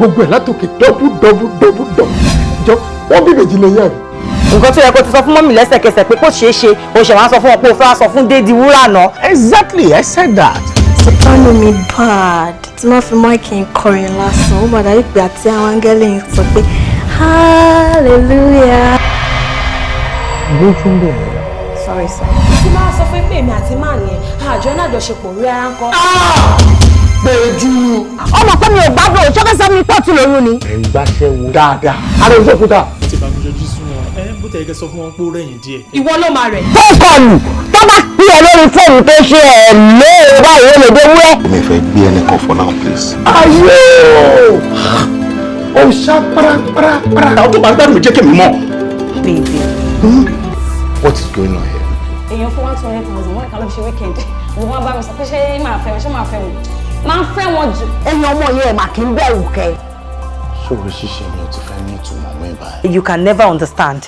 Gbogbo ẹ̀ látòkè, double, double, double, double. Jọ, wọ́n bí méjì lè yẹ̀ mí. Nǹkan tó yẹ kó ti sọ fún mummy lẹ́sẹ̀kẹsẹ̀ pé kò ṣeé ṣe, o ṣẹ̀ wá sọ fún wọn pé o fẹ́ wá sọ fún Dédi Wúrà náà. Exactly, I said that. Soprano mi bad. Tí wọ́n fi mic ń kọrin lásán, ó máa dàbí pé àti àwọn áńgẹ́lì ń sọ pé hallelujah. Lójú ń bẹ̀. Sorry, sir. Tí máa sọ fún pé èmi àti máà yẹn àjọ náà àjọṣepọ̀ rí ara ń kọ́. Péjú. Ọmọ pé mi ò gbádùn, òṣèkẹsẹ mi pọ̀ tún lóyún ni. Ẹ̀ ń gbáṣẹ́ wo. Dáadáa, ara oṣù òkúta. Ti bá mi yọjú sí wọn ẹ, bó tẹ̀ kẹ́ sọ fún wọn pé ó rẹ̀yìn díẹ̀. Ìwọ ló máa rẹ̀. Tó kọlù tó bá pè ẹ́ lórí fóònù tó ṣe ẹ̀ lé báyìí, ó lè dé wúrẹ́. Mi fẹ́ gbé ẹnìkan for now, please. Ayé o, ó ṣá parapara. Àwọn tó bá ń gbádùn mi, jẹ́ kí mi mọ̀. Baby. What is going on here? Èèyàn fún 120,000, wọ́n ní ká ló fi ṣe weekend. Wọ́n wá bá mi sọ pé ṣé máa fẹ́ wọn, ṣé máa fẹ́ wọn, máa ń fẹ́ wọn jù. Ẹ̀yin ọmọ yẹn mà kí ń bẹ̀rù kẹ́. Ṣòro ṣíṣe mi ò ti fẹ́ ní ìtumọ̀ mọ́ ẹ̀ báyìí. You can never understand.